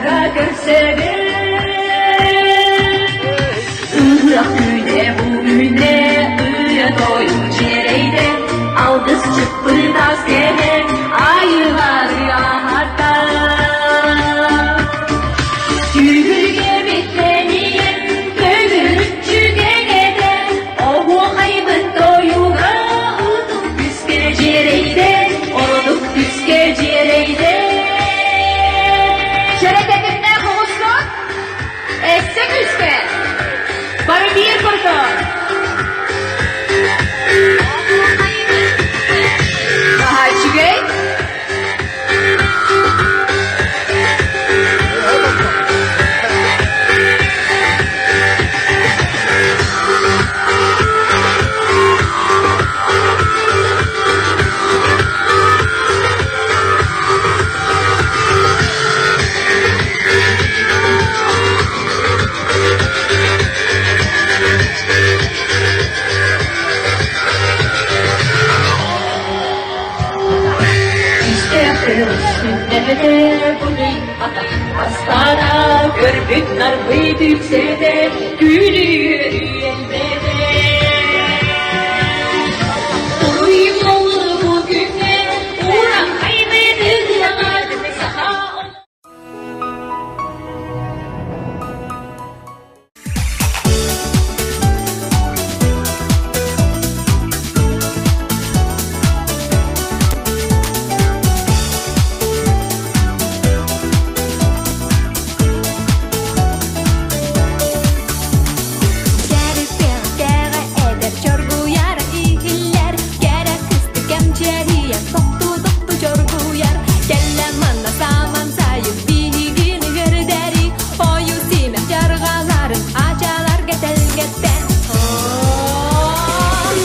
Ыһыахха көрсөбүт. Ыһыах күнэ бу үүнэ, ырыа-тойук дьиэрэйдэ, алгысчыппыт ас кэһэ, айылары аһарда. Түһүлгэбит тэнийэн, төгүрүччү кэҥэтэ, оһуохайбыт тойуга ытык түскэ дьиэрэйдэ, ордук түскэ дьиэрэйдэ. Чэрэтэтиннээх оҕустун, эссе күүскэ, бары биир курдук. Наһаа үчүгэй. Астана көрбүт нарбыт үксэтэ күлүү элбэтэ. Уруй буоллу бу күҥҥэ уран хайбыт ыһыаҕар саха Кэрэ эдэр чоргуйар иһиллэр, кэрэ кыстык кэмчиэрийэр, тохтуу-тохтуу чоргуйар. Кэллэ манна саман сайын биһигин үөрдэри, ойуу симэх дьарҕаларын ачаларга тэлгэттэ.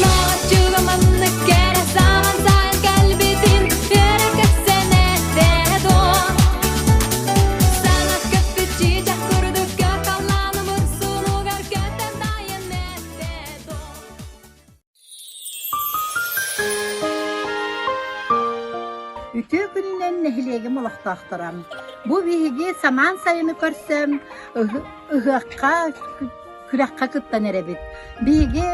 Нооччуга маннык кэрэ саман сайын кэлбитин үөрэ көрсөн эттэ дуо? Саҥа көппүт чыычах курдук көр халлааны мурсунугар көтөн дайын эттэ дуо? Үтүө күнүнэн нэһилиэгим олохтоохторо! Бу биһиги самаан сайыны көрсөн ыһыахха күрэххэ кыттан эрэбит. Биһиги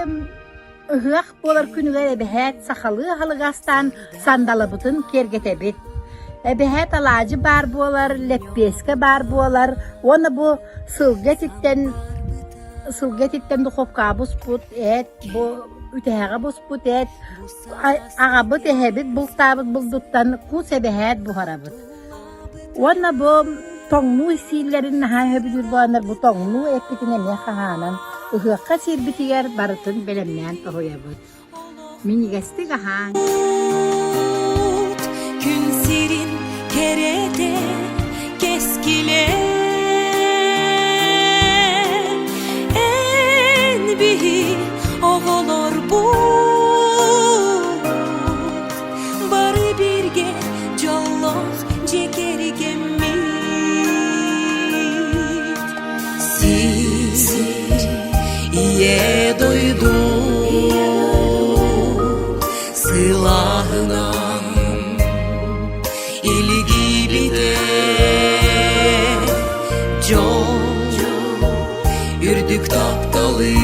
ыһыах буолар күнүгэр эбэһээт сахалыы аһылыгы астаан сандалыбытын киэргэтэбит. Эбэһээт алаадьы баар буолар, лэппиэскэ баар буолар уонна бу сылгы этиттэн сылгы этиттэн духовкаҕа буспут эт, бу үтэһэҕэ буспут эт, аҕабыт, эһэбит бултаабыт булдуттан кус эбэһээт буһарабыт. Уонна бу тоҥнуу сииллэрин наһаа сөбүлүүр буоланнар бу тоҥнуу эппитин эмиэ хаһаанан ыһыахха сиирбитигэр барытын бэлэмнээн тоһуйабыт. Минньигэстик аһааҥ. Күн сирин кэрэтэ кэскилэ Эн биһи оҕолорбут бары бииргэ дьоллоох дьиэ кэргэммит Сир ийэ дойду сылааһынан илгийбитэ дьол үрдүк тапталы.